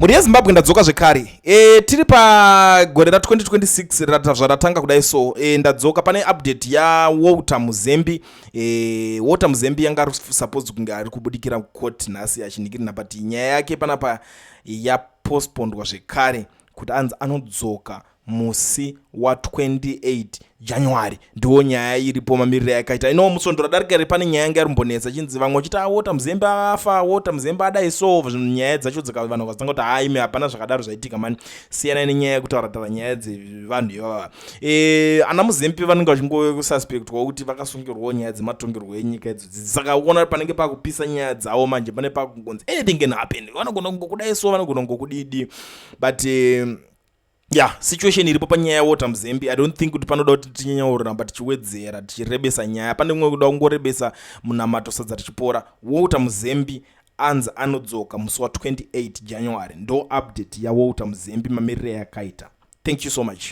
Mhuri yeZimbabwe, ndadzoka zvekare. Tiri pagore ra2026 zvaratanga kudai. So ndadzoka pane update yaWalter Muzembi. Walter Muzembi yanga ari supposed kunge ari kubudikira court nhasi achinhikirina, but nyaya yake panapa yapostpondwa zvekare kuti anzi anodzoka musi wa28 January. Ndiwo nyaya iripo mamiriro yakaita ino. Musvondo radarika ri pane nyaya yanga yarimbonetsa, chinzi vamwe vachiti, "Ah, Walter Muzembi afa, Walter Muzembi adai." So nyaya dzacho vanhu vakazotanga kuti, "Haime, hapana zvakadaro zvaitika mani, siyanai nenyaya yekutaura taura nyaya dzevanhu ivava." Ana Muzembi vanenge vachingosuspectwa kuti vakasungirwawo nyaya dzematongerwo enyika idzodzi. Saka uona panenge pakupisa nyaya dzavo manje, pane pakungonzi anything can happen, vanogona kungokudai, so vanogona kungokudidi. But yeah, situation iripo panyaya yaWalter Muzembi, I don't think kuti panoda kuti tinyanyauramba tichiwedzera tichirebesa nyaya. Pane kumwe kuda kungorebesa munamato sadza tichipora. Walter Muzembi anzi anodzoka musi wa28 January. Ndo update yaWalter Muzembi mamiriro yakaita. Thank you so much.